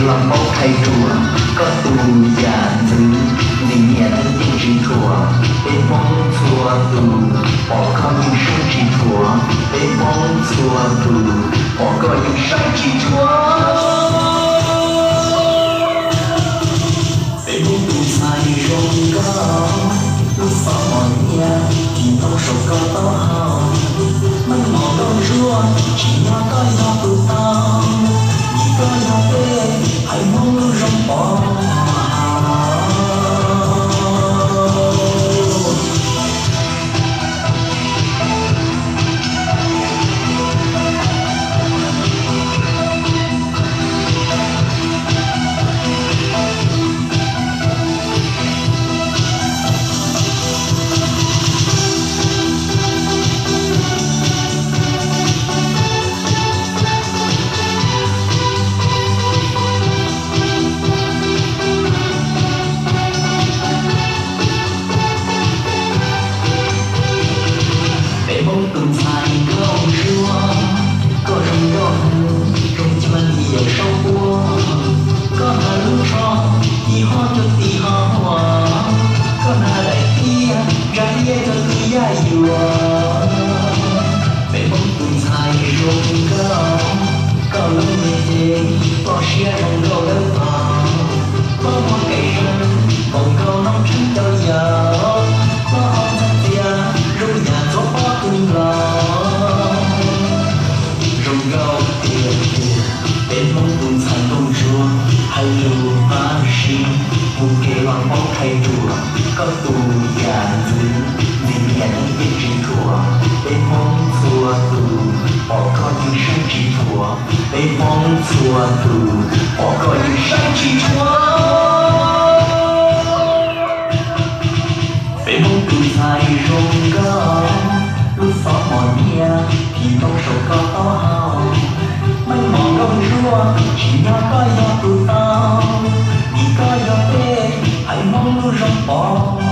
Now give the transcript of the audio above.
los paub qhia dua, koj tus yam ntxwv, ntxim nyiam neeg yeej tsis thuam. Peb Hmoob txhua tus, pom koj yeej saib tsis thuam. Peb Hmoob txhua tus, pom koj yeej saib tsis thuam. Peb Hmoob tus ntxhais zoo nkauj, lub xov mos nyiaj, tis ntoo saum koj taub hau. Meej mom nkauj ntsuab, tsim nyog koj yog tus tau, vim koj yog peb haiv Hmoob lub zoo pov haum. Peb Hmoob tus ntxhais nkauj ntsuab, koj zoo nkauj heev, zoo cuag li yawm saub puab. Koj hnav lub tsho, ci ho cuag tis ho huam, koj hnav daim tiab, ntsa liab cuag tus yaj yuam. Peb Hmoob tus ntxhais zoo nkauj, koj lub npe ces toj siab zoo nkauj dawb paug, koj muaj kev zoo, npaum nkaus noob tsheeb cov yaus, koj hau ntxhais txias zoo yam txhua pob kws nplaum. Zoo nkauj tiag tiag, peb Hmoob tus ntxhais nkauj ntsuab, hais lus fab sib, mus kev los paub qhia dua, koj tus yam ntxwv, ntxim nyiam neeg yeej tsis thuam. Peb Hmoob txhua tus, pom koj yeej saib tsis thuam. Peb Hmoob txhua tus, pom koj yeej saib tsis thuam. Peb Hmoob tus ntxhais zoo nkauj, lub xov mos nyiaj, tis ntoo saum koj taub hau. Meej mom nkauj ntsuab, tsim nyog koj yog tus tau, vim koj yog peb haiv Hmoob lub zoo pov haum.